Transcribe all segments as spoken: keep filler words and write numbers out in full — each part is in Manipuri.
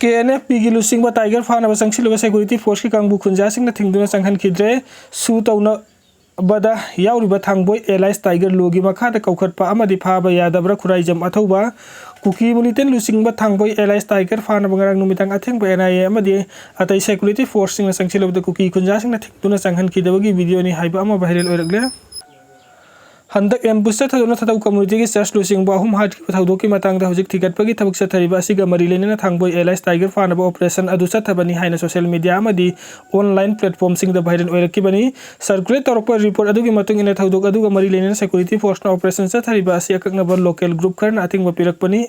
ꯀꯦ ꯑꯦꯟ ꯑꯦꯐ ꯄꯤꯒꯤ ꯂꯨꯆꯤꯡꯕ ꯇꯥꯏꯒꯔ ꯐꯥꯅꯕ ꯆꯪꯁꯤꯜꯂꯨꯕ ꯁꯦꯀ꯭ꯌꯨꯔꯤꯇꯤ ꯐꯣꯔꯁꯀꯤ ꯀꯥꯡꯕꯨ ꯈꯨꯟꯖꯥꯁꯤꯡꯅ ꯊꯤꯡꯗꯨꯅ ꯆꯪꯍꯟꯈꯤꯗ꯭ꯔꯦ꯫ ꯁꯨ ꯇꯧꯅꯕꯗ ꯌꯥꯎꯔꯤꯕ ꯊꯥꯡꯕꯣꯏ ꯑꯦꯂꯥꯏꯁ ꯇꯥꯏꯒꯔ ꯂꯣꯒꯤ ꯃꯈꯥꯗ ꯀꯧꯈꯠꯄ ꯑꯃꯗꯤ ꯐꯥꯕ ꯌꯥꯗꯕ꯭ꯔꯥ ꯈꯨꯔꯥꯏꯖꯝ ꯑꯊꯧꯕ ꯀꯨꯀꯤ ꯃꯤꯂꯤꯇꯦꯟ ꯂꯨꯆꯤꯡꯕ ꯊꯥꯡꯕꯣꯏ ꯑꯦꯂꯥꯏꯁ ꯇꯥꯏꯒꯔ ꯐꯥꯅꯕ ꯉꯔꯥꯡ ꯅꯨꯃꯤꯗꯥꯡ ꯑꯊꯦꯡꯕ ꯑꯦꯟ ꯑꯥꯏ ꯑꯦ ꯑꯃꯗꯤ ꯑꯇꯩ ꯁꯦꯀ꯭ꯌꯨꯔꯤꯇꯤ ꯐꯣꯔꯁꯁꯤꯡꯅ ꯆꯪꯁꯤꯜꯂꯨꯕꯗ ꯀꯨꯀꯤ ꯈꯨꯟꯖꯥꯁꯤꯡꯅ ꯊꯤꯡꯗꯨꯅ ꯆꯪꯍꯟꯈꯤꯗꯕꯒꯤ ꯚꯤꯗꯤꯑꯣꯅꯤ ꯍꯥꯏꯕ ꯑꯃ ꯚꯥꯏꯔꯦꯜ ꯑꯣꯏꯔꯛꯂꯦ꯫ ꯍꯟꯗꯛ ꯑꯦꯝꯕꯨꯁꯇ ꯊꯥꯗꯣꯛꯅ ꯊꯥꯗꯧ ꯀꯝꯃꯨꯅꯤꯇꯤꯒꯤ ꯆꯔꯆ ꯂꯨꯆꯤꯡꯕ ꯑꯍꯨꯝ ꯍꯥꯠꯈꯤꯕ ꯊꯧꯗꯣꯛꯀꯤ ꯃꯇꯥꯡꯗ ꯍꯧꯖꯤꯛ ꯊꯤꯒꯠꯄꯒꯤ ꯊꯕꯛ ꯆꯠꯊꯔꯤꯕ ꯑꯁꯤꯒ ꯃꯔꯤ ꯂꯩꯅꯅ ꯊꯥꯡꯕꯣꯏ ꯑꯦꯂꯥꯏꯁ ꯇꯥꯏꯒꯔ ꯐꯥꯅꯕ ꯑꯣꯄꯔꯦꯁꯟ ꯑꯗꯨ ꯆꯠꯊꯕꯅꯤ ꯍꯥꯏꯅ ꯁꯣꯁꯤꯌꯦꯜ ꯃꯤꯗꯤꯌꯥ ꯑꯃꯗꯤ ꯑꯣꯟꯂꯥꯏꯟ ꯄ꯭ꯂꯦꯠꯐꯣꯔꯝꯁꯤꯡꯗ ꯚꯥꯏꯔꯦꯜ ꯑꯣꯏꯔꯛꯈꯤꯕꯅꯤ꯫ ꯁꯔꯀꯨꯂꯦꯠ ꯇꯧꯔꯛꯄ ꯔꯤꯄꯣꯔꯠ ꯑꯗꯨꯒꯤ ꯃꯇꯨꯡ ꯏꯟꯅ ꯊꯧꯗꯣꯛ ꯑꯗꯨꯒ ꯃꯔꯤ ꯂꯩꯅꯅ ꯁꯦꯀ꯭ꯌꯨꯔꯤꯇꯤ ꯐꯣꯔꯁꯅ ꯑꯣꯄꯔꯦꯁꯟ ꯆꯠꯊꯔꯤꯕ ꯑꯁꯤ ꯑꯀꯛꯅꯕ ꯂꯣꯀꯦꯜ ꯒ꯭ꯔꯨꯞ ꯈꯔꯅ ꯑꯊꯤꯡꯕ ꯄꯤꯔꯛꯄꯅꯤ꯫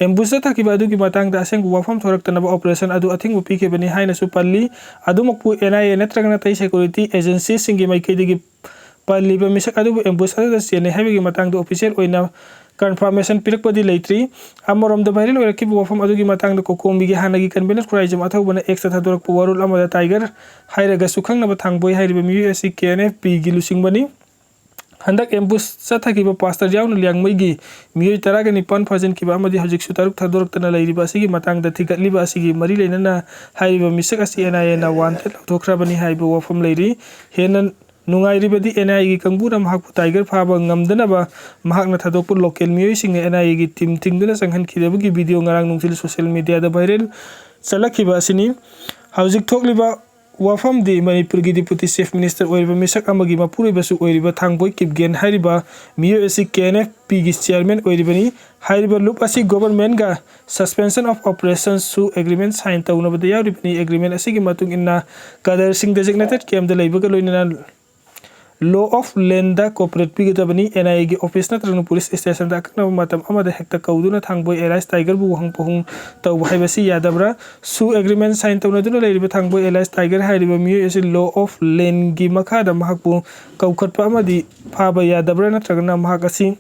ꯑꯦꯝꯕꯨꯁꯇ ꯊꯥꯈꯤꯕ ꯑꯗꯨꯒꯤ ꯃꯇꯥꯡꯗ ꯑꯁꯦꯡꯕ ꯋꯥꯐꯝ ꯊꯣꯔꯛꯇꯅꯕ ꯑꯣꯄꯔꯦꯁꯟ ꯑꯗꯨ ꯑꯊꯤꯡꯕ ꯄꯤꯈꯤꯕꯅꯤ ꯍꯥꯏꯅꯁꯨ ꯄꯜꯂꯤ꯫ ꯑꯗꯨꯃꯛꯄꯨ ꯑꯦꯟ ꯑꯥꯏ ꯑꯦ ꯅꯠꯇ꯭ꯔꯒꯅ ꯑꯇꯩ ꯁꯦꯀ꯭ꯌꯨꯔꯤꯇꯤ ꯑꯦꯖꯦꯟꯁꯤꯁꯤꯡꯒꯤ ꯃꯥꯏꯀꯩꯗꯒꯤ ꯄꯜꯂꯤꯕ ꯃꯤꯁꯛ ꯑꯗꯨꯕꯨ ꯑꯦꯝꯕꯨꯁ ꯑꯗꯨꯗ ꯆꯦꯟꯅꯩ ꯍꯥꯏꯕꯒꯤ ꯃꯇꯥꯡꯗ ꯑꯣꯐꯤꯁꯤꯌꯦꯜ ꯑꯣꯏꯅ ꯀꯟꯐꯥꯔꯃꯦꯁꯟ ꯄꯤꯔꯛꯄꯗꯤ ꯂꯩꯇ꯭ꯔꯤ꯫ ꯑꯃꯔꯣꯝꯗ ꯚꯥꯏꯔꯦꯜ ꯑꯣꯏꯔꯛꯈꯤꯕ ꯋꯥꯐꯝ ꯑꯗꯨꯒꯤ ꯃꯇꯥꯡꯗ ꯀꯣꯀꯣꯃꯤꯒꯤ ꯍꯥꯟꯅꯒꯤ ꯀꯟꯚꯦꯅꯔ ꯈꯨꯔꯥꯏꯖꯝ ꯑꯊꯧꯕꯅ ꯑꯦꯛꯁꯇ ꯊꯥꯗꯣꯔꯛꯄ ꯋꯥꯔꯣꯜ ꯑꯃꯗ ꯇꯥꯏꯒꯔ ꯍꯥꯏꯔꯒꯁꯨ ꯈꯪꯅꯕ ꯊꯥꯡꯕꯣꯏ ꯍꯥꯏꯔꯤꯕ ꯃꯤꯑꯣꯏ ꯑꯁꯤ ꯀꯦ ꯑꯦꯟ ꯑꯦꯐ ꯄꯤꯒꯤ ꯂꯨꯆꯤꯡꯕꯅꯤ꯫ ꯍꯟꯗꯛ ꯑꯦꯝꯕꯨꯁ ꯆꯠꯊꯈꯤꯕ ꯄꯥꯁꯇꯔ ꯌꯥꯎꯅ ꯂꯤꯌꯥꯡꯃꯩꯒꯤ ꯃꯤꯑꯣꯏ ꯇꯔꯥꯒ ꯅꯤꯄꯥꯟ ꯐꯥꯖꯤꯟꯈꯤꯕ ꯑꯃꯗꯤ ꯍꯧꯖꯤꯛꯁꯨ ꯇꯔꯨꯛ ꯊꯥꯗꯣꯔꯛꯇꯅ ꯂꯩꯔꯤꯕ ꯑꯁꯤꯒꯤ ꯃꯇꯥꯡꯗ ꯊꯤꯒꯠꯂꯤꯕ ꯑꯁꯤꯒꯤ ꯃꯔꯤ ꯂꯩꯅꯅ ꯍꯥꯏꯔꯤꯕ ꯃꯤꯁꯛ ꯑꯁꯤ ꯑꯦꯟ ꯑꯥꯏ ꯑꯦꯅ ꯋꯥꯟꯇꯦꯗ ꯂꯧꯊꯣꯛꯈ꯭ꯔꯕꯅꯤ ꯍꯥꯏꯕ ꯋꯥꯐꯝ ꯂꯩꯔꯤ꯫ ꯍꯦꯟꯅ ꯅꯨꯡꯉꯥꯏꯔꯤꯕꯗꯤ ꯑꯦꯟ ꯑꯥꯏ ꯑꯦꯒꯤ ꯀꯥꯡꯕꯨꯅ ꯃꯍꯥꯛꯄꯨ ꯇꯥꯏꯒꯔ ꯐꯥꯕ ꯉꯝꯗꯅꯕ ꯃꯍꯥꯛꯅ ꯊꯥꯗꯣꯛꯄ ꯂꯣꯀꯦꯜ ꯃꯤꯑꯣꯏꯁꯤꯡꯅ ꯑꯦꯟ ꯑꯥꯏ ꯑꯦꯒꯤ ꯇꯤꯝ ꯊꯤꯡꯗꯨꯅ ꯆꯪꯍꯟꯈꯤꯗꯕꯒꯤ ꯚꯤꯗꯤꯑꯣ ꯉꯔꯥꯡ ꯅꯨꯡꯊꯤꯜ ꯁꯣꯁꯤꯌꯦꯜ ꯃꯤꯗꯤꯌꯥꯗ ꯚꯥꯏꯔꯦꯜ ꯆꯠꯂꯛꯈꯤꯕ ꯑꯁꯤꯅꯤ꯫ ꯍꯧꯖꯤꯛ ꯊꯣꯛꯂꯤꯕ ꯋꯥꯐꯝꯗꯤ ꯃꯅꯤꯄꯨꯔꯒꯤ ꯗꯤꯄꯨꯇꯤ ꯆꯤꯐ ꯃꯤꯅꯤꯁꯇꯔ ꯑꯣꯏꯔꯤꯕ ꯃꯤꯁꯛ ꯑꯃꯒꯤ ꯃꯄꯨꯔꯣꯏꯕꯁꯨ ꯑꯣꯏꯔꯤꯕ ꯊꯥꯡꯕꯣꯏ ꯀꯤꯞꯒꯦꯟ ꯍꯥꯏꯔꯤꯕ ꯃꯤꯑꯣꯏ ꯑꯁꯤ ꯀꯦ ꯑꯦꯟ ꯑꯦꯐ ꯄꯤꯒꯤ ꯆꯤꯌꯥꯔꯃꯦꯟ ꯑꯣꯏꯔꯤꯕꯅꯤ꯫ ꯍꯥꯏꯔꯤꯕ ꯂꯨꯞ ꯑꯁꯤ ꯒꯣꯚꯔꯟꯃꯦꯟꯒ ꯁꯁꯄꯦꯟꯁꯟ ꯑꯣꯐ ꯑꯣꯄꯔꯦꯁꯟꯁꯨ ꯑꯦꯒ꯭ꯔꯤꯃꯦꯟ ꯁꯥꯏꯟ ꯇꯧꯅꯕꯗ ꯌꯥꯎꯔꯤꯕꯅꯤ꯫ ꯑꯦꯒ꯭ꯔꯤꯃꯦꯟ ꯑꯁꯤꯒꯤ ꯃꯇꯨꯡ ꯏꯟꯅ ꯀꯗꯔ ꯁꯤꯡ ꯗꯦꯖꯤꯒꯅꯦꯇꯦꯗ ꯀꯦꯝꯗ ꯂꯩꯕꯒ ꯂꯣꯏꯅꯅ ꯂꯣ ꯑꯣꯐ ꯂꯦꯟꯗ ꯀꯣꯑꯣꯄꯔꯦꯠ ꯄꯤꯒꯗꯕꯅꯤ꯫ ꯑꯦꯟ ꯑꯥꯏ ꯑꯦꯒꯤ ꯑꯣꯐꯤꯁ ꯅꯠꯇ꯭ꯔꯒ ꯄꯨꯂꯤꯁ ꯁ꯭ꯇꯦꯁꯟꯗ ꯑꯀꯛꯅꯕ ꯃꯇꯝ ꯑꯃꯗ ꯍꯦꯛꯇ ꯀꯧꯗꯨꯅ ꯊꯥꯡꯕꯣꯏ ꯑꯦꯂꯥꯏꯁ ꯇꯥꯏꯒꯔꯕꯨ ꯋꯥꯍꯪ ꯄꯥꯎꯍꯪ ꯇꯧꯕ ꯍꯥꯏꯕꯁꯤ ꯌꯥꯗꯕ꯭ꯔꯥ? ꯁꯨ ꯑꯦꯒ꯭ꯔꯤꯃꯦꯟ ꯁꯥꯏꯟ ꯇꯧꯅꯗꯨꯅ ꯂꯩꯔꯤꯕ ꯊꯥꯡꯕꯣꯏ ꯑꯦꯂꯥꯏꯁ ꯇꯥꯏꯒꯔ ꯍꯥꯏꯔꯤꯕ ꯃꯤꯑꯣꯏ ꯑꯁꯤ ꯂꯣ ꯑꯣꯐ ꯂꯦꯟꯒꯤ ꯃꯈꯥꯗ ꯃꯍꯥꯛꯄꯨ ꯀꯧꯈꯠꯄ ꯑꯃꯗꯤ ꯐꯥꯕ ꯌꯥꯗꯕ꯭ꯔꯥ? ꯅꯠꯇ꯭ꯔꯒꯅ ꯃꯍꯥꯛ ꯑꯁꯤ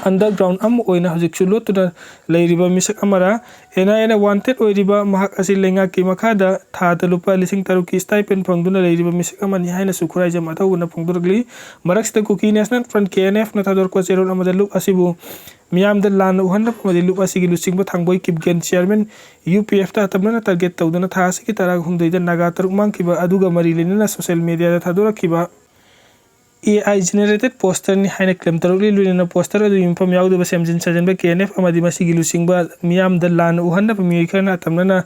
ꯑꯟꯗꯔꯒ꯭ꯔꯥꯎꯟ ꯑꯃ ꯑꯣꯏꯅ ꯍꯧꯖꯤꯛꯁꯨ ꯂꯣꯠꯇꯨꯅ ꯂꯩꯔꯤꯕ ꯃꯤꯁꯛ ꯑꯃꯔ, ꯑꯦꯟ ꯑꯥꯏ ꯑꯦꯅ ꯋꯥꯟꯇꯦꯗ ꯑꯣꯏꯔꯤꯕ ꯃꯍꯥꯛ ꯑꯁꯤ ꯂꯩꯉꯥꯛꯀꯤ ꯃꯈꯥꯗ ꯊꯥꯗ ꯂꯨꯄꯥ ꯂꯤꯁꯤꯡ ꯇꯔꯨꯛꯀꯤ ꯁ꯭ꯇꯥꯏꯄꯦꯟ ꯐꯪꯗꯨꯅ ꯂꯩꯔꯤꯕ ꯃꯤꯁꯛ ꯑꯃꯅꯤ ꯍꯥꯏꯅꯁꯨ ꯈꯨꯔꯥꯏꯖꯝ ꯑꯊꯧꯕꯅ ꯐꯣꯡꯗꯣꯔꯛꯂꯤ꯫ ꯃꯔꯛꯁꯤꯗ ꯀꯨꯀꯤ ꯅꯦꯁꯅꯦꯜ ꯐ꯭ꯔꯟꯠ, ꯀꯦ ꯑꯦꯟ ꯑꯦꯐꯅ ꯊꯥꯗꯣꯔꯛꯄ ꯆꯦꯔꯣꯜ ꯑꯃꯗ ꯂꯨꯞ ꯑꯁꯤꯕꯨ ꯃꯤꯌꯥꯝꯗ ꯂꯥꯟꯅ ꯎꯍꯟꯅꯕ ꯑꯃꯗꯤ ꯂꯨꯞ ꯑꯁꯤꯒꯤ ꯂꯨꯆꯤꯡꯕ ꯊꯥꯡꯕꯣꯏ ꯀꯤꯞꯒꯦꯟ, ꯆꯤꯌꯔꯃꯦꯟ, ꯌꯨ ꯄꯤ ꯑꯦꯐꯇ ꯑꯇꯝꯅꯅ ꯇꯥꯔꯒꯦꯠ ꯇꯧꯗꯨꯅ ꯊꯥ ꯑꯁꯤꯒꯤ ꯇꯔꯥꯍꯨꯝꯗꯣꯏꯗ ꯅꯥꯒꯥ ꯇꯔꯨꯛ ꯃꯥꯡꯈꯤꯕ ꯑꯗꯨꯒ ꯃꯔꯤ ꯂꯩꯅꯅ ꯁꯣꯁꯤꯌꯦꯜ ꯃꯤꯗꯤꯌꯥꯗ ꯊꯥꯗꯣꯔꯛꯈꯤꯕ ꯑꯦ ꯑꯥꯏ ꯖꯦꯅꯦꯔꯦꯇꯦꯗ ꯄꯣꯁꯇꯔꯅꯤ ꯍꯥꯏꯅ ꯀ꯭ꯂꯦꯝ ꯇꯧꯔꯛꯂꯤ꯫ ꯂꯣꯏꯅꯅ ꯄꯣꯁꯇꯔ ꯑꯗꯨ ꯌꯨꯝꯐꯝ ꯌꯥꯎꯗꯕ ꯁꯦꯝꯖꯤꯟ ꯁꯥꯖꯤꯟꯕ ꯀꯦ ꯑꯦꯟ ꯑꯦꯐ ꯑꯃꯗꯤ ꯃꯁꯤꯒꯤ ꯂꯨꯆꯤꯡꯕ ꯃꯤꯌꯥꯝꯗ ꯂꯥꯟꯅ ꯎꯍꯟꯅꯕ ꯃꯤꯑꯣꯏ ꯈꯔꯅ ꯑꯇꯝꯅꯅ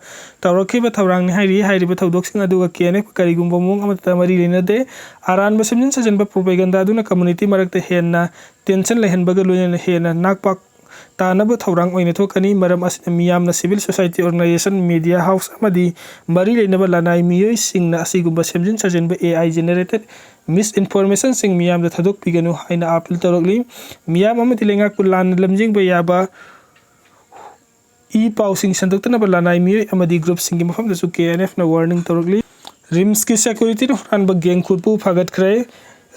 ꯇꯧꯔꯛꯈꯤꯕ ꯊꯧꯔꯥꯡꯅꯤ ꯍꯥꯏꯔꯤ꯫ ꯍꯥꯏꯔꯤꯕ ꯊꯧꯗꯣꯛꯁꯤꯡ ꯑꯗꯨꯒ ꯀꯦ ꯑꯦꯟ ꯑꯦꯐ ꯀꯔꯤꯒꯨꯝꯕ ꯃꯑꯣꯡ ꯑꯃꯠꯇ ꯃꯔꯤ ꯂꯩꯅꯗꯦ꯫ ꯑꯔꯥꯟꯕ ꯁꯦꯝꯖꯤꯟ ꯁꯥꯖꯤꯟꯕ ꯄ꯭ꯔꯣꯄꯦꯒꯟꯗꯥ ꯑꯗꯨꯅ ꯀꯝꯃꯨꯅꯤꯇꯤ ꯃꯔꯛꯇ ꯍꯦꯟꯅ ꯇꯦꯟꯁꯟ ꯂꯩꯍꯟꯕꯒ ꯂꯣꯏꯅꯅ ꯍꯦꯟꯅ ꯅꯥꯛꯄꯥꯛ ꯇꯥꯅꯕ ꯊꯧꯔꯥꯡ ꯑꯣꯏꯅ ꯊꯣꯛꯀꯅꯤ꯫ ꯃꯔꯝ ꯑꯁꯤꯅ ꯃꯤꯌꯥꯝꯅ civil society organisation, media house ꯑꯃꯗꯤ ꯃꯔꯤ ꯂꯩꯅꯕ ꯂꯅꯥꯏ ꯃꯤꯑꯣꯏꯁꯤꯡꯅ ꯑꯁꯤꯒꯨꯝꯕ ꯁꯦꯝꯖꯤꯟ ꯁꯥꯖꯤꯟꯕ ꯑꯦ ꯑꯥꯏ ꯖꯦꯅꯦꯔꯦꯇꯦꯗ ꯃꯤꯁꯏꯟꯐꯣꯔꯃꯦꯁꯟꯁꯤꯡ ꯃꯤꯌꯥꯝꯗ ꯊꯥꯗꯣꯛꯄꯤꯒꯅꯨ ꯍꯥꯏꯅ ꯑꯥꯄꯤꯜ ꯇꯧꯔꯛꯂꯤ꯫ ꯃꯤꯌꯥꯝ ꯑꯃꯗꯤ ꯂꯩꯉꯥꯛꯄꯨ ꯂꯥꯟꯅ ꯂꯝꯖꯤꯡꯕ ꯌꯥꯕ ꯏ ꯄꯥꯎꯁꯤꯡ ꯁꯟꯗꯣꯛꯇꯅꯕ ꯂꯅꯥꯏ ꯃꯤꯑꯣꯏ ꯑꯃꯗꯤ ꯒ꯭ꯔꯨꯞꯁꯤꯡꯒꯤ ꯃꯐꯝꯗꯁꯨ ꯀꯦ ꯑꯦꯟ ꯑꯦꯐꯅ ꯋꯥꯔꯅꯤꯡ ꯇꯧꯔꯛꯂꯤ꯫ ꯔꯤꯝꯁꯀꯤ ꯁꯦꯀ꯭ꯌꯨꯔꯤꯇꯤꯅ ꯍꯨꯔꯥꯟꯕ ꯒꯦꯡ ꯈꯨꯠꯄꯨ ꯐꯥꯒꯠꯈ꯭ꯔꯦ꯫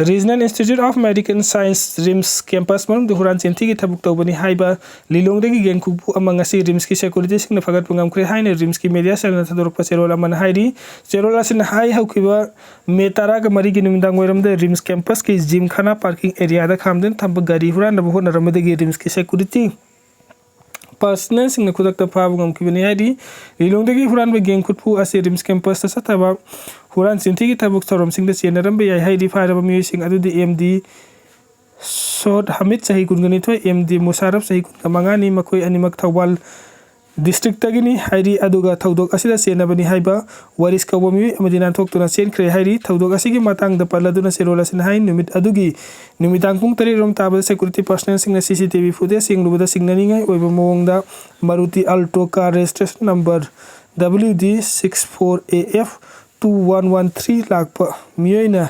Regional institute of medical science, RIMS campus ꯃꯅꯨꯡꯗ ꯍꯨꯔꯥꯟ ꯆꯤꯟꯊꯤꯒꯤ ꯊꯕꯛ ꯇꯧꯕꯅꯤ ꯍꯥꯏꯕ ꯂꯤꯂꯣꯡꯗꯒꯤ ꯒꯦꯡ ꯈꯨꯠꯄꯨ ꯑꯃ ꯉꯁꯤ ꯔꯤꯝꯁꯀꯤ ꯁꯦꯀ꯭ꯌꯨꯔꯤꯇꯤꯁꯤꯡꯅ ꯐꯥꯒꯠꯄ ꯉꯝꯈ꯭ꯔꯦ ꯍꯥꯏꯅ ꯔꯤꯝꯁꯀꯤ ꯃꯦꯗꯤꯌꯥ ꯁꯦꯜꯅ ꯊꯥꯗꯣꯔꯛꯄ ꯆꯦꯔꯣꯜ ꯑꯃꯅ ꯍꯥꯏꯔꯤ꯫ ꯆꯦꯔꯣꯜ ꯑꯁꯤꯅ ꯍꯥꯏ, ꯍꯧꯈꯤꯕ ꯃꯦ ꯇꯔꯥꯒ ꯃꯔꯤꯒꯤ ꯅꯨꯃꯤꯗꯥꯡ ꯋꯥꯏꯔꯝꯗ ꯔꯤꯝꯁ ꯀꯦꯝꯄꯁꯀꯤ ꯖꯤꯝ ꯈꯥꯅꯥ ꯄꯥꯔꯀꯤꯡ ꯑꯦꯔꯤꯌꯥꯗ ꯈꯥꯝꯗꯨꯅ ꯊꯝꯕ ꯒꯥꯔꯤ ꯍꯨꯔꯥꯟꯅꯕ ꯍꯣꯠꯅꯔꯝꯕꯗꯒꯤ ꯔꯤꯝꯁꯀꯤ ꯁꯦꯀ꯭ꯌꯨꯔꯤꯇꯤ ꯄꯔꯁꯅꯦꯜꯁꯤꯡꯅ ꯈꯨꯗꯛꯇ ꯐꯥꯕ ꯉꯝꯈꯤꯕꯅꯤ ꯍꯥꯏꯔꯤ꯫ ꯂꯤꯂꯣꯡꯗꯒꯤ ꯍꯨꯔꯥꯟꯕ ꯒꯦꯡ ꯈꯨꯠꯄꯨ ꯑꯁꯤ ꯔꯤꯝꯁ ꯀꯦꯝꯄꯁꯇ ꯆꯠꯊꯕ ꯍꯨꯔꯥꯟ ꯆꯤꯟꯊꯤꯒꯤ ꯊꯕꯛ ꯊꯧꯔꯝꯁꯤꯡꯗ ꯆꯦꯟꯅꯔꯝꯕ ꯌꯥꯏ ꯍꯥꯏꯔꯤ꯫ ꯐꯥꯔꯕ ꯃꯤꯑꯣꯏꯁꯤꯡ ꯑꯗꯨꯗꯤ ꯑꯦꯝ ꯗꯤ ꯁꯣꯗ ꯍꯃꯤꯗ, ꯆꯍꯤ ꯀꯨꯟꯒ ꯅꯤꯊꯣꯏ, ꯑꯦꯝ ꯗꯤ ꯃꯨꯁꯥꯔꯐ, ꯆꯍꯤ ꯀꯨꯟꯒ ꯃꯉꯥꯅꯤ꯫ ꯃꯈꯣꯏ ꯑꯅꯤꯃꯛ ꯊꯧꯕꯥꯜ ꯗꯤꯁꯇ꯭ꯔꯤꯛꯇꯒꯤꯅꯤ ꯍꯥꯏꯔꯤ꯫ ꯑꯗꯨꯒ ꯊꯧꯗꯣꯛ ꯑꯁꯤꯗ ꯆꯦꯟꯅꯕꯅꯤ ꯍꯥꯏꯕ ꯋꯥꯔꯤꯁ ꯀꯧꯕ ꯃꯤꯑꯣꯏ ꯑꯃꯗꯤ ꯅꯥꯟꯊꯣꯛꯇꯨꯅ ꯆꯦꯟꯈ꯭ꯔꯦ ꯍꯥꯏꯔꯤ꯫ ꯊꯧꯗꯣꯛ ꯑꯁꯤꯒꯤ ꯃꯇꯥꯡꯗ ꯄꯜꯂꯗꯨꯅ ꯆꯦꯔꯣꯜ ꯑꯁꯤꯅ ꯍꯥꯏ, ꯅꯨꯃꯤꯠ ꯑꯗꯨꯒꯤ ꯅꯨꯃꯤꯗꯥꯡ ꯄꯨꯡ ꯇꯔꯦꯠ ꯔꯣꯝ ꯇꯥꯕꯗ ꯁꯦꯀ꯭ꯌꯨꯔꯤꯇꯤ ꯄꯔꯁꯅꯦꯜꯁꯤꯡꯅ C C T V footage ꯌꯦꯡꯂꯨꯕꯗ ꯆꯤꯡꯅꯅꯤꯡꯉꯥꯏ ꯑꯣꯏꯕ ꯃꯑꯣꯡꯗ ꯃꯔꯨꯇꯤ Alto car registration number W D six four A F two one one three ꯂꯥꯛꯄ ꯃꯤꯑꯣꯏꯅ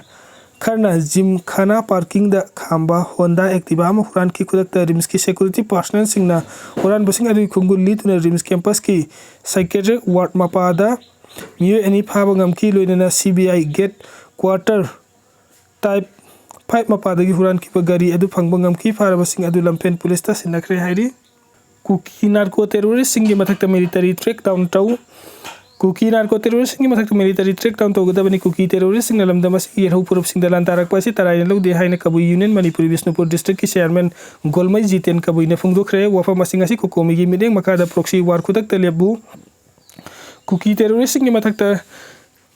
ꯈꯔꯅ ꯖꯤꯝ ꯈꯥꯅꯥ ꯄꯥꯔꯀꯤꯡꯗ ꯈꯥꯝꯕ ꯍꯣꯟꯗꯥ ꯑꯦꯛꯇꯤꯚꯥ ꯑꯃ ꯍꯨꯔꯥꯟꯈꯤ꯫ ꯈꯨꯗꯛꯇ ꯔꯤꯝꯁꯀꯤ ꯁꯦꯀ꯭ꯌꯨꯔꯤꯇꯤ ꯄꯔꯁꯅꯦꯜꯁꯤꯡꯅ ꯍꯨꯔꯥꯟꯕꯁꯤꯡ ꯑꯗꯨꯒꯤ ꯈꯣꯡꯒꯨꯜ ꯂꯤꯗꯨꯅ ꯔꯤꯝꯁ ꯀꯦꯝꯄꯁꯀꯤ ꯁꯥꯏꯀꯦꯇ꯭ꯔꯤꯛ ꯋꯥꯔꯗ ꯃꯄꯥꯗ ꯃꯤꯑꯣꯏ ꯑꯅꯤ ꯐꯥꯕ ꯉꯝꯈꯤ꯫ ꯂꯣꯏꯅꯅ ꯁꯤ ꯕꯤ ꯑꯥꯏ ꯒꯦꯠ ꯀ꯭ꯋꯥꯔꯇꯔ ꯇꯥꯏꯞ ꯐꯥꯏꯚ ꯃꯄꯥꯗꯒꯤ ꯍꯨꯔꯥꯟꯈꯤꯕ ꯒꯥꯔꯤ ꯑꯗꯨ ꯐꯪꯕ ꯉꯝꯈꯤ꯫ ꯐꯥꯔꯕꯁꯤꯡ ꯑꯗꯨ ꯂꯝꯐꯦꯜ ꯄꯨꯂꯤꯁꯇ ꯁꯤꯟꯅꯈ꯭ꯔꯦ ꯍꯥꯏꯔꯤ꯫ ꯀꯨꯀꯤ ꯅꯥꯔꯀꯣ ꯇꯦꯔꯣꯔꯤꯁꯁꯤꯡꯒꯤ ꯃꯊꯛꯇ ꯃꯤꯂꯤꯇꯔꯤ ꯀ꯭ꯔꯦꯛꯗꯥꯎꯟ ꯇꯧ꯫ ꯀꯨꯀꯤ ꯅꯥꯔꯀꯣ ꯇꯦꯔꯣꯔꯤꯁꯁꯤꯡꯒꯤ ꯃꯊꯛꯇ ꯃꯤꯂꯤꯇꯔꯤ ꯀ꯭ꯔꯦꯛꯗꯥꯎꯟ ꯇꯧꯒꯗꯕꯅꯤ꯫ ꯀꯨꯀꯤ ꯇꯦꯔꯣꯔꯤꯁꯁꯤꯡꯅ ꯂꯝꯗꯝ ꯑꯁꯤꯒꯤ ꯌꯦꯜꯍꯧ ꯐꯨꯔꯨꯞꯁꯤꯡꯗ ꯂꯥꯟ ꯇꯥꯔꯛꯄ ꯑꯁꯤ ꯇꯔꯥꯏꯅ ꯂꯧꯗꯦ ꯍꯥꯏꯅ ꯀꯕꯨꯏ ꯌꯨꯅꯤꯌꯟ ꯃꯅꯤꯄꯨꯔ ꯕꯤꯁꯅꯨꯄꯨꯔ ꯗꯤꯁꯇ꯭ꯔꯤꯛꯀꯤ ꯆꯦꯌꯥꯔꯃꯦꯟ ꯒꯣꯜꯃꯩ ꯖꯤꯇꯦꯟ ꯀꯕꯨꯏꯅ ꯐꯣꯡꯗꯣꯛꯈ꯭ꯔꯦ꯫ ꯋꯥꯐꯝ ꯑꯁꯤꯡ ꯑꯁꯤ ꯀꯣꯀꯣꯃꯤꯒꯤ ꯃꯤꯠꯌꯦꯡ ꯃꯈꯥꯗ ꯄ꯭ꯔꯣꯛꯁꯤ ꯋꯥꯔ ꯈꯨꯗꯛꯇ ꯂꯦꯞꯄꯨ, ꯀꯨꯀꯤ ꯇꯦꯔꯣꯔꯤꯁꯁꯤꯡꯒꯤ ꯃꯊꯛꯇ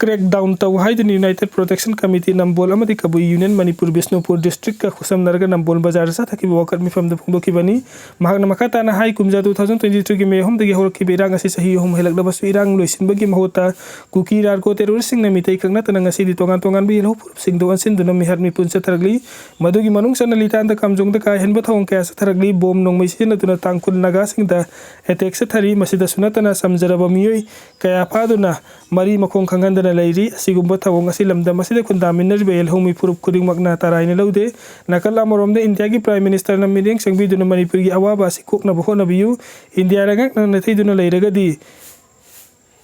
ꯀ꯭ꯔꯦꯛꯗꯥꯎꯟ ꯇꯧ ꯍꯥꯏꯗꯨꯅ ꯌꯨꯅꯥꯏꯇꯦꯗ ꯄ꯭ꯔꯣꯇꯦꯛꯁꯟ ꯀꯃꯤꯇꯤ ꯅꯝꯕꯣꯜ ꯑꯃꯗꯤ ꯀꯕꯨꯏ ꯌꯨꯅꯤꯌꯟ ꯃꯅꯤꯄꯨꯔ ꯕꯤꯁꯅꯨꯄꯨꯔ ꯗꯤꯁꯇ꯭ꯔꯤꯛꯀ ꯈꯨꯠꯁꯝꯅꯔꯒ ꯅꯝꯕꯣꯜ ꯕꯖꯥꯔꯗ ꯆꯠꯊꯈꯤꯕ ꯋꯥꯀꯠ ꯃꯤꯐꯝꯗ ꯐꯣꯡꯗꯣꯛꯈꯤꯕꯅꯤ꯫ ꯃꯍꯥꯛꯅ ꯃꯈꯥ ꯇꯥꯅ ꯍꯥꯏ, ꯀꯨꯝꯖꯥ ꯇꯨ ꯊꯥꯎꯖꯟ ꯇ꯭ꯋꯦꯟꯇꯤ ꯊ꯭ꯔꯤꯒꯤ ꯃꯦ ꯑꯍꯨꯝꯗꯒꯤ ꯍꯧꯔꯛꯈꯤꯕ ꯏꯔꯥꯡ ꯑꯁꯤ ꯆꯍꯤ ꯑꯍꯨꯝ ꯍꯦꯜꯂꯛꯂꯕꯁꯨ ꯏꯔꯥꯡ ꯂꯣꯏꯁꯤꯟꯕꯒꯤ ꯃꯍꯨꯠꯇ ꯀꯨꯀꯤ ꯅꯥꯔꯀꯣ ꯇꯦꯔꯣꯔꯤꯁꯁꯤꯡꯅ ꯃꯤꯇꯩ ꯈꯛ ꯅꯠꯇꯅ ꯉꯁꯤꯗꯤ ꯇꯣꯉꯥꯟ ꯇꯣꯉꯥꯟꯕ ꯌꯦꯜꯍꯧ ꯐꯨꯔꯨꯞꯁꯤꯡꯗ ꯑꯣꯟꯁꯤꯟꯗꯨꯅ ꯃꯤꯍꯥꯠ ꯃꯤꯄꯨꯟ ꯆꯠꯊꯔꯛꯂꯤ꯫ ꯃꯗꯨꯒꯤ ꯃꯅꯨꯡ ꯆꯟꯅ ꯂꯤꯇꯥꯟꯗ ꯀꯥꯝꯖꯣꯡꯗ ꯀꯥ ꯍꯦꯟꯕ ꯊꯧꯑꯣꯡ ꯀꯌꯥ ꯆꯠꯊꯔꯛꯂꯤ꯫ ꯕꯣꯝ ꯅꯣꯡꯃꯩ ꯁꯤꯖꯤꯟꯅꯗꯨꯅ ꯇꯥꯡꯈꯨꯜ ꯅꯥꯒꯥꯁꯤꯡꯗ ꯑꯦꯇꯦꯛ ꯆꯠꯊꯔꯤ꯫ ꯃꯁꯤꯗꯁꯨ ꯅꯠꯇꯅ ꯆꯝꯖꯔꯕ ꯃꯤꯑꯣꯏ ꯀꯌꯥ ꯐꯥꯗꯨꯅ ꯃꯔꯤ ꯃꯈꯣꯡ ꯈꯪꯍꯟꯗꯅ ꯂꯩꯔꯤ꯫ ꯑꯁꯤꯒꯨꯝꯕ ꯊꯧꯑꯣꯡ ꯑꯁꯤ ꯂꯝꯗꯝ ꯑꯁꯤꯗ ꯈꯨꯟꯗꯥꯃꯤꯟꯅꯔꯤꯕ ꯌꯦꯜꯍꯧ ꯃꯤꯐꯨꯔꯨꯞ ꯈꯨꯗꯤꯡꯃꯛꯅ ꯇꯔꯥꯏꯅ ꯂꯧꯗꯦ꯫ ꯅꯥꯀꯜ ꯑꯃꯔꯣꯝꯗ ꯏꯟꯗꯤꯌꯥꯒꯤ ꯄ꯭ꯔꯥꯏꯝ ꯃꯤꯅꯤꯁꯇꯔꯅ ꯃꯤꯠꯌꯦꯡ ꯆꯪꯕꯤꯗꯨꯅ ꯃꯅꯤꯄꯨꯔꯒꯤ ꯑꯋꯥꯕ ꯑꯁꯤ ꯀꯣꯛꯅꯕ ꯍꯣꯠꯅꯕꯤꯌꯨ꯫ ꯏꯟꯗꯤꯌꯥ ꯂꯩꯉꯥꯛꯅ ꯅꯥꯊꯩꯗꯨꯅ ꯂꯩꯔꯒꯗꯤ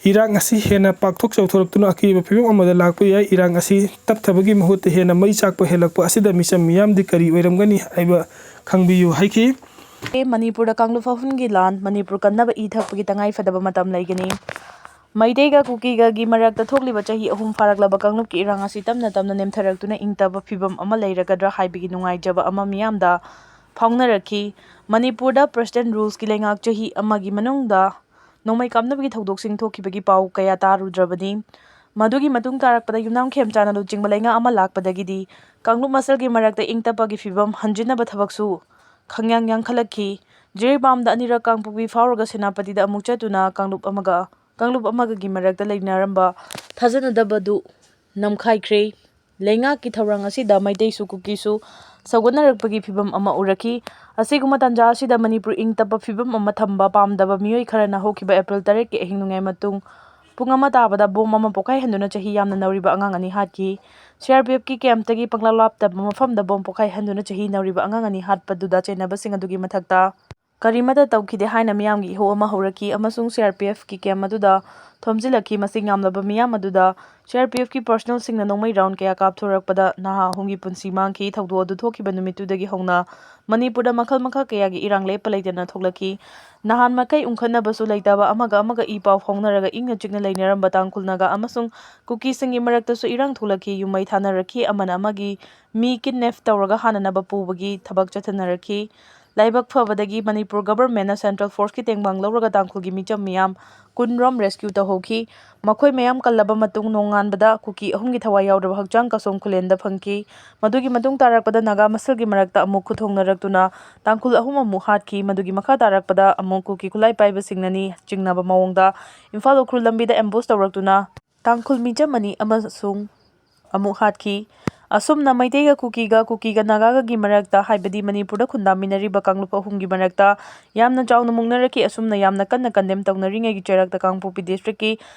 ꯏꯔꯥꯡ ꯑꯁꯤ ꯍꯦꯟꯅ ꯄꯥꯛꯊꯣꯛ ꯆꯥꯎꯊꯣꯔꯛꯇꯨꯅ ꯑꯀꯤꯕ ꯐꯤꯕꯝ ꯑꯃꯗ ꯂꯥꯛꯄ ꯌꯥꯏ꯫ ꯏꯔꯥꯡ ꯑꯁꯤ ꯇꯞꯊꯕꯒꯤ ꯃꯍꯨꯠꯇ ꯍꯦꯟꯅ ꯃꯩ ꯆꯥꯛꯄ ꯍꯦꯜꯂꯛꯄ ꯑꯁꯤꯗ ꯃꯤꯆꯝ ꯃꯤꯌꯥꯝꯗꯤ ꯀꯔꯤ ꯑꯣꯏꯔꯝꯒꯅꯤ ꯍꯥꯏꯕ ꯈꯪꯕꯤꯌꯨ ꯍꯥꯏꯈꯤ꯫ ꯃꯅꯤꯄꯨꯔꯗ ꯀꯥꯡꯂꯨꯞ ꯑꯍꯨꯝꯒꯤ ꯂꯥꯟ, ꯃꯅꯤꯄꯨꯔ ꯀꯟꯅꯕ ꯏ ꯊꯛꯄꯒꯤ ꯇꯉꯥꯏ ꯐꯗꯕ ꯃꯇꯝ ꯂꯩꯒꯅꯤ꯫ ꯃꯩꯇꯩꯒ ꯀꯨꯀꯤꯒꯒꯤ ꯃꯔꯛꯇ ꯊꯣꯛꯂꯤꯕ ꯆꯍꯤ ꯑꯍꯨꯝ ꯐꯥꯔꯛꯂꯕ ꯀꯥꯡꯂꯨꯞꯀꯤ ꯏꯔꯥꯡ ꯑꯁꯤ ꯇꯞꯅ ꯇꯞꯅ ꯅꯦꯝꯊꯔꯛꯇꯨꯅ ꯏꯪꯇꯕ ꯐꯤꯕꯝ ꯑꯃ ꯂꯩꯔꯒꯗ꯭ꯔꯥ ꯍꯥꯏꯕꯒꯤ ꯅꯨꯡꯉꯥꯏꯖꯕ ꯑꯃ ꯃꯤꯌꯥꯝꯗ ꯐꯥꯎꯅꯔꯛꯈꯤ꯫ ꯃꯅꯤꯄꯨꯔꯗ ꯄ꯭ꯔꯁꯤꯗꯦꯟ ꯔꯨꯜꯁꯀꯤ ꯂꯩꯉꯥꯛ ꯆꯍꯤ ꯑꯃꯒꯤ ꯃꯅꯨꯡꯗ ꯅꯣꯡꯃꯩ ꯀꯥꯞꯅꯕꯒꯤ ꯊꯧꯗꯣꯛꯁꯤꯡ ꯊꯣꯛꯈꯤꯕꯒꯤ ꯄꯥꯎ ꯀꯌꯥ ꯇꯥꯔꯨꯗ꯭ꯔꯕꯅꯤ꯫ ꯃꯗꯨꯒꯤ ꯃꯇꯨꯡ ꯇꯥꯔꯛꯄꯗ ꯌꯨꯝꯅꯥꯝ ꯈꯦꯝꯆꯥꯟꯅ ꯂꯨꯆꯤꯡꯕ ꯂꯩꯉꯥꯛ ꯑꯃ ꯂꯥꯛꯄꯗꯒꯤꯗꯤ ꯀꯥꯡꯂꯨꯞ ꯃꯁꯦꯜꯒꯤ ꯃꯔꯛꯇ ꯏꯪ ꯇꯞꯄꯒꯤ ꯐꯤꯕꯝ ꯍꯟꯖꯤꯟꯅꯕ ꯊꯕꯛꯁꯨ ꯈꯪꯌꯥꯡ ꯌꯥꯡꯈꯠꯂꯛꯈꯤ꯫ ꯖꯤꯔꯤꯕꯥꯝꯗ ꯑꯅꯤꯔꯛ ꯀꯥꯡꯄꯣꯛꯄꯤ ꯐꯥꯎꯔꯒ ꯁꯦꯅꯥꯄꯇꯤꯗ ꯑꯃꯨꯛ ꯆꯠꯇꯨꯅ ꯀꯥꯡꯂꯨꯞ ꯑꯃꯒ ꯀꯥꯡꯂꯨꯞ ꯑꯃꯒꯒꯤ ꯃꯔꯛꯇ ꯂꯩꯅꯔꯝꯕ ꯊꯥꯖꯅꯗꯕꯗꯨ ꯅꯝꯈꯥꯏꯈ꯭ꯔꯦ꯫ ꯂꯩꯉꯥꯛꯀꯤ ꯊꯧꯔꯥꯡ ꯑꯁꯤꯗ ꯃꯩꯇꯩꯁꯨ ꯀꯨꯀꯤꯁꯨ ꯁꯧꯒꯠꯅꯔꯛꯄꯒꯤ ꯐꯤꯕꯝ ꯑꯃ ꯎꯔꯛꯈꯤ꯫ ꯑꯁꯤꯒꯨꯝꯕ ꯇꯥꯟꯖꯥ ꯑꯁꯤꯗ ꯃꯅꯤꯄꯨꯔ ꯏꯪ ꯇꯞꯄ ꯐꯤꯕꯝ ꯑꯃ ꯊꯝꯕ ꯄꯥꯝꯗꯕ ꯃꯤꯑꯣꯏ ꯈꯔꯅ ꯍꯧꯈꯤꯕ ꯑꯦꯄ꯭ꯔꯤꯜ ꯇꯔꯦꯠꯀꯤ ꯑꯍꯤꯡ ꯅꯣꯡꯌꯥꯏ ꯃꯇꯨꯡ ꯄꯨꯡ ꯑꯃ ꯇꯥꯕꯗ ꯕꯣꯝ ꯑꯃ ꯄꯣꯈꯥꯏꯍꯟꯗꯨꯅ ꯆꯍꯤ ꯌꯥꯝꯅ ꯅꯧꯔꯤꯕ ꯑꯉꯥꯡ ꯑꯅꯤ ꯍꯥꯠꯈꯤ꯫ ꯁꯤꯑꯥꯔꯄꯤꯑꯦꯐꯀꯤ ꯀꯦꯝꯞꯇꯒꯤ ꯄꯪꯂꯥꯞ ꯂꯥꯞꯇꯕ ꯃꯐꯝꯗ ꯕꯣꯝ ꯄꯣꯈꯥꯏꯍꯟꯗꯨꯅ ꯆꯍꯤ ꯅꯧꯔꯤꯕ ꯑꯉꯥꯡ ꯑꯅꯤ ꯍꯥꯠꯄꯗꯨꯗ ꯆꯩꯅꯕꯁꯤꯡ ꯑꯗꯨꯒꯤ ꯃꯊꯛꯇ ꯀꯔꯤꯃꯠꯇ ꯇꯧꯈꯤꯗꯦ ꯍꯥꯏꯅ ꯃꯤꯌꯥꯝꯒꯤ ꯏꯍꯧ ꯑꯃ ꯍꯧꯔꯛꯈꯤ ꯑꯃꯁꯨꯡ C R P F ꯀꯤ camp ꯑꯗꯨꯗ ꯊꯣꯝꯖꯤꯜꯂꯛꯈꯤ꯫ ꯃꯁꯤꯡ ꯌꯥꯝꯂꯕ ꯃꯤꯌꯥꯝ ꯑꯗꯨꯗ C R P F ꯀꯤ personnel ꯁꯤꯡꯅ ꯅꯣꯡꯃꯩ round ꯀꯌꯥ ꯀꯥꯞꯊꯣꯔꯛꯄꯗ ꯅꯍꯥ ꯑꯍꯨꯝꯒꯤ ꯄꯨꯟꯁꯤ ꯃꯥꯡꯈꯤ꯫ ꯊꯧꯗꯣꯛ ꯑꯗꯨ ꯊꯣꯛꯈꯤꯕ ꯅꯨꯃꯤꯠꯇꯨꯗꯒꯤ ꯍꯧꯅ ꯃꯅꯤꯄꯨꯔꯗ ꯃꯈꯜ ꯃꯈꯥ ꯀꯌꯥꯒꯤ ꯏꯔꯥꯡ ꯂꯦꯞꯄ ꯂꯩꯇꯅ ꯊꯣꯛꯂꯛꯈꯤ꯫ ꯅꯍꯥꯟ ꯃꯈꯩ ꯎꯪꯈꯠꯅꯕꯁꯨ ꯂꯩꯇꯕ, ꯑꯃꯒ ꯑꯃꯒ ꯏ ꯄꯥꯎ ꯐꯥꯎꯅꯔꯒ ꯏꯪꯅ ꯆꯤꯛꯅ ꯂꯩꯅꯔꯝꯕ ꯇꯥꯡꯈꯨꯜ ꯅꯥꯒꯥ ꯑꯃꯁꯨꯡ ꯀꯨꯀꯤꯁꯤꯡꯒꯤ ꯃꯔꯛꯇꯁꯨ ꯏꯔꯥꯡ ꯊꯣꯛꯂꯛꯈꯤ꯫ ꯌꯨꯝꯃꯩ ꯊꯥꯅꯔꯛꯈꯤ, ꯑꯃꯅ ꯑꯃꯒꯤ ꯃꯤ kidnap ꯇꯧꯔꯒ ꯍꯥꯠꯅꯅꯕ ꯄꯨꯕꯒꯤ ꯊꯕꯛ ꯆꯠꯊꯅꯔꯛꯈꯤ꯫ ꯂꯥꯏꯕꯛ ꯐꯕꯗꯒꯤ ꯃꯅꯤꯄꯨꯔ government ꯅ central force ꯀꯤ ꯇꯦꯡꯕꯥꯡ ꯂꯧꯔꯒ ꯇꯥꯡꯈꯨꯜꯒꯤ ꯃꯤꯆꯝ ꯃꯤꯌꯥꯝ ꯀꯨꯟ ꯔꯣꯝ rescue ꯇꯧꯍꯧꯈꯤ꯫ ꯃꯈꯣꯏ ꯃꯌꯥꯝ ꯀꯜꯂꯕ ꯃꯇꯨꯡ ꯅꯣꯡꯉꯥꯟꯕꯗ ꯀꯨꯀꯤ ꯑꯍꯨꯝꯒꯤ ꯊꯋꯥꯏ ꯌꯥꯎꯗ꯭ꯔꯕ ꯍꯛꯆꯥꯡ ꯀꯁꯣꯝ ꯈꯨꯂꯦꯟꯗ ꯐꯪꯈꯤ꯫ ꯃꯗꯨꯒꯤ ꯃꯇꯨꯡ ꯇꯥꯔꯛꯄꯗ ꯅꯥꯒꯥ ꯃꯁꯦꯜꯒꯤ ꯃꯔꯛꯇ ꯑꯃꯨꯛ ꯈꯨꯠꯊꯣꯡꯅꯔꯛꯇꯨꯅ ꯇꯥꯡꯈꯨꯜ ꯑꯍꯨꯝ ꯑꯃꯨꯛ ꯍꯥꯠꯈꯤ꯫ ꯃꯗꯨꯒꯤ ꯃꯈꯥ ꯇꯥꯔꯛꯄꯗ ꯑꯃꯨꯛ ꯀꯨꯀꯤ ꯈꯨꯠꯂꯥꯏ ꯄꯥꯏꯕꯁꯤꯡꯅꯅꯤ ꯆꯤꯡꯅꯕ ꯃꯑꯣꯡꯗ ꯏꯝꯐꯥꯜ ꯎꯈ꯭ꯔꯨꯜ ꯂꯝꯕꯤꯗ ambush ꯇꯧꯔꯛꯇꯨꯅ ꯇꯥꯡꯈꯨꯜ ꯃꯤꯆꯝ ꯑꯅꯤ ꯑꯃꯁꯨꯡ ꯑꯃꯨꯛ ꯍꯥꯠꯈꯤ꯫ ꯑꯁꯨꯝꯅ ꯃꯩꯇꯩꯒ ꯀꯨꯀꯤꯒ, ꯀꯨꯀꯤꯒ ꯅꯥꯒꯥꯒꯒꯤ ꯃꯔꯛꯇ, ꯍꯥꯏꯕꯗꯤ ꯃꯅꯤꯄꯨꯔꯗ ꯈꯨꯟꯗꯥꯃꯤꯟꯅꯔꯤꯕ ꯀꯥꯡꯂꯨꯞ ꯑꯍꯨꯝꯒꯤ ꯃꯔꯛꯇ ꯌꯥꯝꯅ ꯆꯥꯎꯅ ꯃꯨꯛꯅꯔꯛꯈꯤ꯫ ꯑꯁꯨꯝꯅ ꯌꯥꯝꯅ ꯀꯟꯅ condemn ꯇꯧꯅꯔꯤꯉꯩꯒꯤ ꯆꯩꯔꯛꯇ ꯀꯥꯡꯄꯣꯛꯄꯤ district ꯀꯤ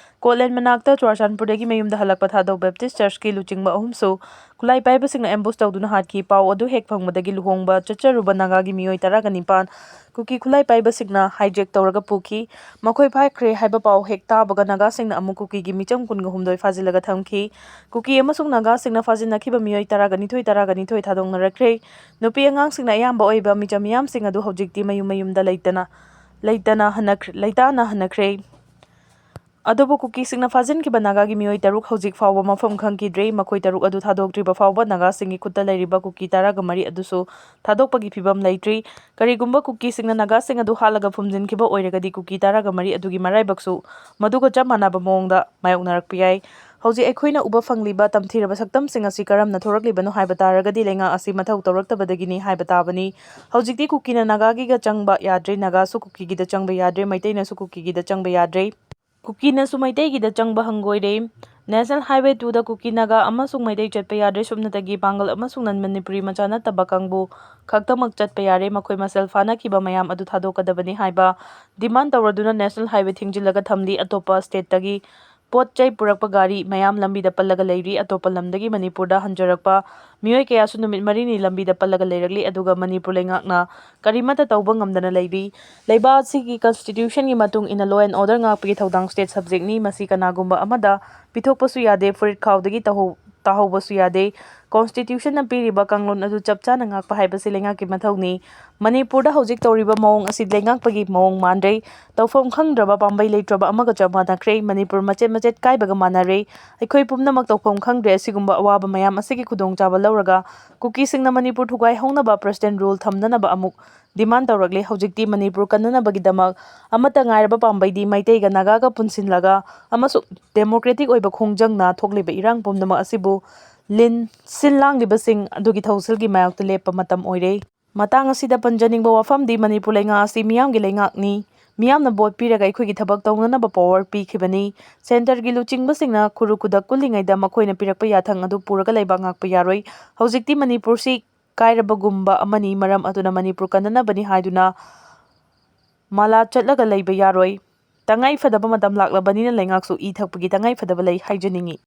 ꯀꯣꯠꯂꯦꯟ ꯃꯅꯥꯛꯇ ꯆꯨꯔꯆꯥꯟꯄꯨꯔꯗꯒꯤ ꯃꯌꯨꯝꯗ ꯍꯜꯂꯛꯄ ꯊꯥꯗꯧ Baptist Church ꯀꯤ ꯂꯨꯆꯤꯡꯕ ꯑꯍꯨꯝꯁꯨ ꯈꯨꯠꯂꯥꯏ ꯄꯥꯏꯕꯁꯤꯡꯅ ambush ꯇꯧꯗꯨꯅ ꯍꯥꯠꯈꯤ꯫ ꯄꯥꯎ ꯑꯗꯨ ꯍꯦꯛ ꯐꯪꯕꯗꯒꯤ ꯂꯨꯍꯣꯡꯕ ꯆꯠꯆꯔꯨꯕ ꯅꯥꯒꯥꯒꯤ ꯃꯤꯑꯣꯏ ꯇꯔꯥꯒ ꯅꯤꯄꯥꯟ ꯀꯨꯀꯤ ꯈꯨꯠꯂꯥꯏ ꯄꯥꯏꯕꯁꯤꯡꯅ hijack ꯇꯧꯔꯒ ꯄꯨꯈꯤ꯫ ꯃꯈꯣꯏ ꯐꯥꯈ꯭ꯔꯦ ꯍꯥꯏꯕ ꯄꯥꯎ ꯍꯦꯛ ꯇꯥꯕꯒ ꯅꯥꯒꯥꯁꯤꯡꯅ ꯑꯃꯨꯛ ꯀꯨꯀꯤꯒꯤ ꯃꯤꯆꯝ ꯀꯨꯟꯒ ꯍꯨꯝꯗꯣꯏ ꯐꯥꯖꯤꯜꯂꯒ ꯊꯝꯈꯤ꯫ ꯀꯨꯀꯤ ꯑꯃꯁꯨꯡ ꯅꯥꯒꯥꯁꯤꯡꯅ ꯐꯥꯖꯤꯟꯅꯈꯤꯕ ꯃꯤꯑꯣꯏ ꯇꯔꯥꯒ ꯅꯤꯊꯣꯏ, ꯇꯔꯥꯒ ꯅꯤꯊꯣꯏ ꯊꯥꯗꯣꯛꯅꯔꯛꯈ꯭ꯔꯦ꯫ ꯅꯨꯄꯤ ꯑꯉꯥꯡꯁꯤꯡꯅ ꯑꯌꯥꯝꯕ ꯑꯣꯏꯕ ꯃꯤꯆꯝ ꯃꯤꯌꯥꯝꯁꯤꯡ ꯑꯗꯨ ꯍꯧꯖꯤꯛꯇꯤ ꯃꯌꯨꯝ ꯃꯌꯨꯝꯗ ꯂꯩꯇꯅ, ꯂꯩꯇꯅ ꯍꯟꯅꯈ꯭ꯔ-, ꯂꯩꯇꯥꯅ ꯍꯟꯅꯈ꯭ꯔꯦ꯫ ꯑꯗꯨꯕꯨ ꯀꯨꯀꯤꯁꯤꯡꯅ ꯐꯥꯖꯤꯟꯈꯤꯕ ꯅꯥꯒꯥꯒꯤ ꯃꯤꯑꯣꯏ ꯇꯔꯨꯛ ꯍꯧꯖꯤꯛ ꯐꯥꯎꯕ ꯃꯐꯝ ꯈꯪꯈꯤꯗ꯭ꯔꯤ꯫ ꯃꯈꯣꯏ ꯇꯔꯨꯛ ꯑꯗꯨ ꯊꯥꯗꯣꯛꯇ꯭ꯔꯤꯕ ꯐꯥꯎꯕ ꯅꯥꯒꯥꯁꯤꯡꯒꯤ ꯈꯨꯠꯇ ꯂꯩꯔꯤꯕ ꯀꯨꯀꯤ ꯇꯔꯥꯒ ꯃꯔꯤ ꯑꯗꯨꯁꯨ ꯊꯥꯗꯣꯛꯄꯒꯤ ꯐꯤꯕꯝ ꯂꯩꯇ꯭ꯔꯤ꯫ ꯀꯔꯤꯒꯨꯝꯕ ꯀꯨꯀꯤꯁꯤꯡꯅ ꯅꯥꯒꯥꯁꯤꯡ ꯑꯗꯨ ꯍꯥꯠꯂꯒ ꯐꯨꯝꯖꯤꯟꯈꯤꯕ ꯑꯣꯏꯔꯒꯗꯤ ꯀꯨꯀꯤ ꯇꯔꯥꯒ ꯃꯔꯤ ꯑꯗꯨꯒꯤ ꯃꯔꯥꯏꯕꯛꯁꯨ ꯃꯗꯨꯒ ꯆꯞ ꯃꯥꯟꯅꯕ ꯃꯑꯣꯡꯗ ꯃꯥꯌꯣꯛꯅꯔꯛꯄ ꯌꯥꯏ꯫ ꯍꯧꯖꯤꯛ ꯑꯩꯈꯣꯏꯅ ꯎꯕ ꯐꯪꯂꯤꯕ ꯇꯝꯊꯤꯔꯕ ꯁꯛꯇꯝꯁꯤꯡ ꯑꯁꯤ ꯀꯔꯝꯅ ꯊꯣꯔꯛꯂꯤꯕꯅꯣ ꯍꯥꯏꯕ ꯇꯥꯔꯒꯗꯤ ꯂꯩꯉꯥꯛ ꯑꯁꯤ ꯃꯊꯧ ꯇꯧꯔꯛꯇꯕꯗꯒꯤꯅꯤ ꯍꯥꯏꯕ ꯇꯥꯕꯅꯤ꯫ ꯍꯧꯖꯤꯛꯇꯤ ꯀꯨꯀꯤꯅ ꯅꯥꯒꯥꯒꯤꯒ ꯆꯪꯕ ꯌꯥꯗ꯭ꯔꯦ, ꯅꯥꯒꯥꯁꯨ ꯀꯨꯀꯤꯒꯤꯗ ꯆꯪꯕ ꯌꯥꯗ꯭ꯔꯦ, ꯃꯩꯇꯩꯅꯁꯨ ꯀꯨꯀꯤꯒꯤꯗ ꯆꯪꯕ ꯌꯥꯗ꯭ꯔꯦ꯫ ꯀꯨꯀꯤꯅꯁꯨ ꯃꯩꯇꯩꯒꯤꯗ ꯆꯪꯕ ꯍꯪꯒꯣꯏꯔꯦ꯫ National Highway two ꯗ ꯀꯨꯀꯤ ꯅꯥꯒꯥ ꯑꯃꯁꯨꯡ ꯃꯩꯇꯩ ꯆꯠꯄ ꯌꯥꯗ꯭ꯔꯦ꯫ ꯁꯨꯞꯅꯇꯒꯤ ꯄꯥꯡꯒꯜ ꯑꯃꯁꯨꯡ non Manipuri ꯃꯆꯥ ꯅꯠꯇꯕ ꯀꯥꯡꯕꯨ ꯈꯛꯇꯃꯛ ꯆꯠꯄ ꯌꯥꯔꯦ꯫ ꯃꯈꯣꯏ ꯃꯁꯦꯜ ꯐꯥꯅꯈꯤꯕ ꯃꯌꯥꯝ ꯑꯗꯨ ꯊꯥꯗꯣꯛꯀꯗꯕꯅꯤ ꯍꯥꯏꯕ demand ꯇꯧꯔꯗꯨꯅ National Highway ꯊꯤꯡꯖꯤꯜꯂꯒ ꯊꯝꯂꯤ꯫ ꯑꯇꯣꯞꯄ state ꯇꯒꯤ ꯄꯣꯠ ꯆꯩ ꯄꯨꯔꯛꯄ ꯒꯥꯔꯤ ꯃꯌꯥꯝ ꯂꯝꯕꯤꯗ ꯄꯜꯂꯒ ꯂꯩꯔꯤ꯫ ꯑꯇꯣꯞꯄ ꯂꯝꯗꯒꯤ ꯃꯅꯤꯄꯨꯔꯗ ꯍꯟꯖꯔꯛꯄ ꯃꯤꯑꯣꯏ ꯀꯌꯥꯁꯨ ꯅꯨꯃꯤꯠ ꯃꯔꯤꯅꯤ ꯂꯝꯕꯤꯗ ꯄꯜꯂꯒ ꯂꯩꯔꯛꯂꯤ, ꯑꯗꯨꯒ ꯃꯅꯤꯄꯨꯔ ꯂꯩꯉꯥꯛꯅ ꯀꯔꯤꯃꯠꯇ ꯇꯧꯕ ꯉꯝꯗꯅ ꯂꯩꯔꯤ꯫ ꯂꯩꯕꯥꯛ ꯑꯁꯤꯒꯤ constitution ꯒꯤ ꯃꯇꯨꯡ ꯏꯟꯅ law and order ꯉꯥꯛꯄꯒꯤ ꯊꯧꯗꯥꯡ state subject ꯅꯤ꯫ ꯃꯁꯤ ꯀꯅꯥꯒꯨꯝꯕ ꯑꯃꯗ ꯄꯤꯊꯣꯛꯄꯁꯨ ꯌꯥꯗꯦ, ꯐꯨꯔꯤꯠ ꯈꯥꯎꯗꯒꯤ ꯇꯧꯍꯧ-, ꯇꯥꯍꯧꯕꯁꯨ ꯌꯥꯗꯦ꯫ Constitution ꯅ ꯄꯤꯔꯤꯕ ꯀꯥꯡꯂꯣꯟ ꯑꯗꯨ ꯆꯞ ꯆꯥꯅ ꯉꯥꯛꯄ ꯍꯥꯏꯕꯁꯤ ꯂꯩꯉꯥꯛꯀꯤ ꯃꯊꯧꯅꯤ꯫ ꯃꯅꯤꯄꯨꯔꯗ ꯍꯧꯖꯤꯛ ꯇꯧꯔꯤꯕ ꯃꯑꯣꯡ ꯑꯁꯤ ꯂꯩꯉꯥꯛꯄꯒꯤ ꯃꯑꯣꯡ ꯃꯥꯟꯗ꯭ꯔꯦ꯫ ꯇꯧꯐꯝ ꯈꯪꯗ꯭ꯔꯕ ꯄꯥꯝꯕꯩ ꯂꯩꯇ꯭ꯔꯕ ꯑꯃꯒ ꯆꯞ ꯃꯥꯟꯅꯈ꯭ꯔꯦ꯫ ꯃꯅꯤꯄꯨꯔ ꯃꯆꯦꯠ ꯃꯆꯦꯠ ꯀꯥꯏꯕꯒ ꯃꯥꯟꯅꯔꯦ꯫ ꯑꯩꯈꯣꯏ ꯄꯨꯝꯅꯃꯛ ꯇꯧꯐꯝ ꯈꯪꯗ꯭ꯔꯦ꯫ ꯑꯁꯤꯒꯨꯝꯕ ꯑꯋꯥꯕ ꯃꯌꯥꯝ ꯑꯁꯤꯒꯤ ꯈꯨꯗꯣꯡꯆꯥꯕ ꯂꯧꯔꯒ ꯀꯨꯀꯤꯁꯤꯡꯅ ꯃꯅꯤꯄꯨꯔ ꯊꯨꯒꯥꯏꯍꯧꯅꯕ president rule ꯊꯝꯅꯅꯕ ꯑꯃꯨꯛ demand ꯇꯧꯔꯛꯂꯦ꯫ ꯍꯧꯖꯤꯛꯇꯤ ꯃꯅꯤꯄꯨꯔ ꯀꯟꯅꯅꯕꯒꯤꯗꯃꯛ ꯑꯃꯠꯇ ꯉꯥꯏꯔꯕ ꯄꯥꯝꯕꯩꯗꯤ ꯃꯩꯇꯩꯒ ꯅꯥꯒꯥꯒ ꯄꯨꯟꯁꯤꯜꯂꯒ ꯑꯃꯁꯨꯡ democratic ꯑꯣꯏꯕ ꯈꯣꯡꯖꯪꯅ ꯊꯣꯛꯂꯤꯕ ꯏꯔꯥꯡ ꯄꯨꯝꯅꯃꯛ ꯑꯁꯤꯕꯨ ꯂꯤꯟ ꯁꯤꯜ ꯂꯥꯡꯂꯤꯕꯁꯤꯡ ꯑꯗꯨꯒꯤ ꯊꯧꯁꯤꯜꯒꯤ ꯃꯥꯌꯣꯛꯇ ꯂꯦꯞꯄ ꯃꯇꯝ ꯑꯣꯏꯔꯦ꯫ ꯃꯇꯥꯡ ꯑꯁꯤꯗ ꯄꯟꯖꯅꯤꯡꯕ ꯋꯥꯐꯝꯗꯤ ꯃꯅꯤꯄꯨꯔ ꯂꯩꯉꯥꯛ ꯑꯁꯤ ꯃꯤꯌꯥꯝꯒꯤ ꯂꯩꯉꯥꯛꯅꯤ꯫ ꯃꯤꯌꯥꯝꯅ vote ꯄꯤꯔꯒ ꯑꯩꯈꯣꯏꯒꯤ ꯊꯕꯛ ꯇꯧꯅꯅꯕ power ꯄꯤꯈꯤꯕꯅꯤ꯫ Centre ꯒꯤ ꯂꯨꯆꯤꯡꯕꯁꯤꯡꯅ ꯈꯨꯔꯨ ꯈꯨꯗꯛ ꯀꯨꯜꯂꯤꯉꯩꯗ ꯃꯈꯣꯏꯅ ꯄꯤꯔꯛꯄ ꯌꯥꯊꯪ ꯑꯗꯨ ꯄꯨꯔꯒ ꯂꯩꯕꯥꯛ ꯉꯥꯛꯄ ꯌꯥꯔꯣꯏ꯫ ꯍꯧꯖꯤꯛꯇꯤ ꯃꯅꯤꯄꯨꯔꯁꯤ ꯀꯥꯏꯔꯕꯒꯨꯝꯕ ꯑꯃꯅꯤ, ꯃꯔꯝ ꯑꯗꯨꯅ ꯃꯅꯤꯄꯨꯔ ꯀꯟꯅꯅꯕꯅꯤ ꯍꯥꯏꯗꯨꯅ ꯃꯥꯂꯥ ꯆꯠꯂꯒ ꯂꯩꯕ ꯌꯥꯔꯣꯏ꯫ ꯇꯉꯥꯏ ꯐꯗꯕ ꯃꯇꯝ ꯂꯥꯛꯂꯕꯅꯤꯅ ꯂꯩꯉꯥꯛꯁꯨ ꯏ ꯊꯛꯄꯒꯤ ꯇꯉꯥꯏ ꯐꯗꯕ ꯂꯩ ꯍꯥꯏꯖꯅꯤꯡꯏ꯫